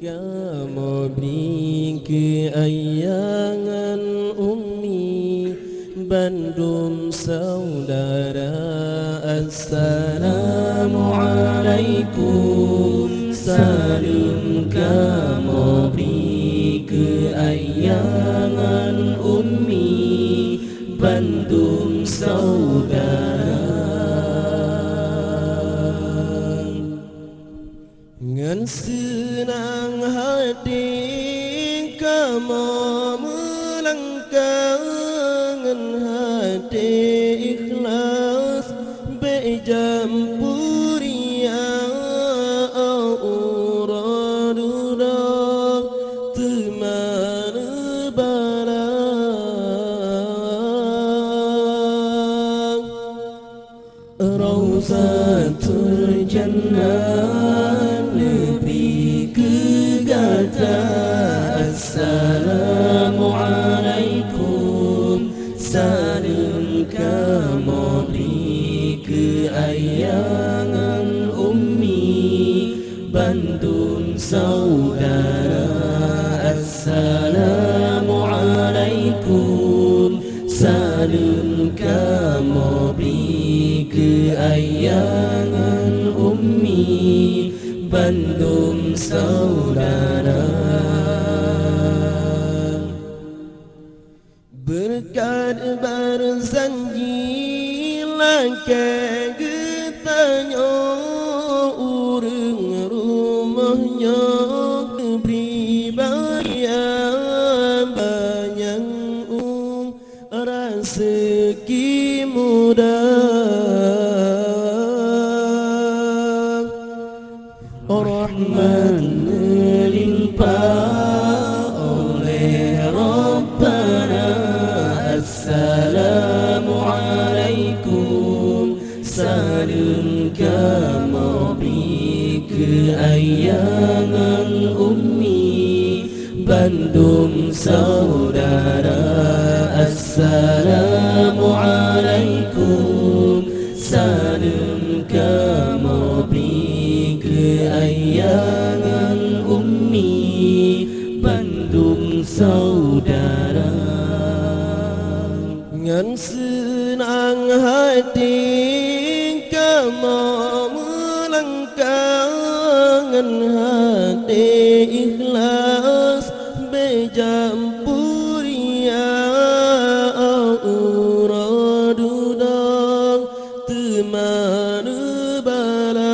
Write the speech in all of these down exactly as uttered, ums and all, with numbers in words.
Kamoe bri keu ayah ngon ummi, bandum saudara. Assalamualaikum, saleuem kamoe bri keu ayah ngon ummi, bandum saudara. Ngon seunang hati kamoe meulangkah, ngon hati ikhlas bék jampuria uroe dudoe teuma neubalang. Rauzatul Jannah neubri keu gata. Assalamualaikum, saleuem kamoe bri keu ayah ngon ummi, bandum saudara. Assalamualaikum, saleuem kamoe bri keu ayah ngon ummi, bandum saudara. Beureukat beujanji lakée geutanyoe ureuëng rumoh nyoe, bri bahagia banyang u raseuki mudah. Rahmat neulimpah oleh Rabbana. Assalamualaikum, saleuem kamoe bri keu ayah ngon ummi, bandum saudara. Assalamualaikum, saleuem kamoe bri keu ayah ngon ummi, bandum saudara. Ngon seunang hati kamoe meulangkah, ngon hati ikhlas bék jampuria uroe dudoe teuma neubalang.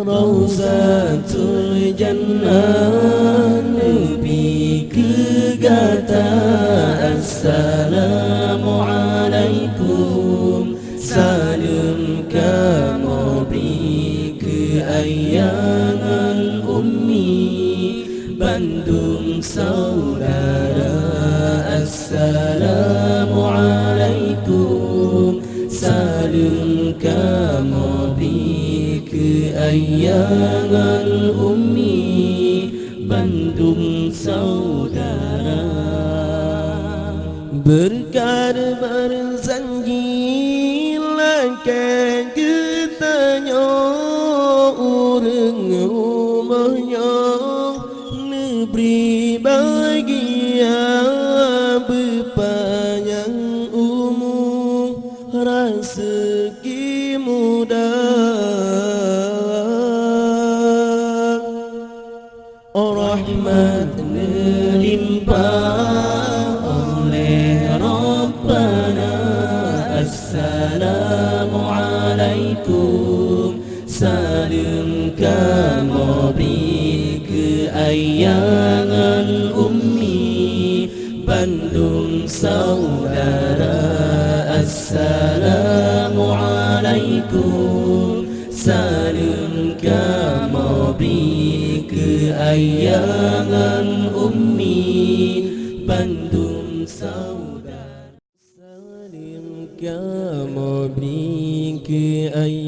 Rauzatul Jannah neubri keu gata. Assalamualaikum, saleuem kamoe bri keu ayah ngon ummi, bandum saudara. Assalamualaikum, saleuem kamoe bri keu ayah ngon ummi, bandum saudara. Beureukat beujanji lakée geutanyoe ureuëng rumoh nyoe, neubri bahagia beupanyang umu raseuki mudah. Rahmat neulimpah oleh Rabbana. Assalamualaikum, saleuem kamoe bri keu ayah ngon ummi, bandum saudara. Assalamualaikum, saleuem kamoe bri keu ayah ngon ummi, bandum saudara. Saleuem kamoe bri keu ayah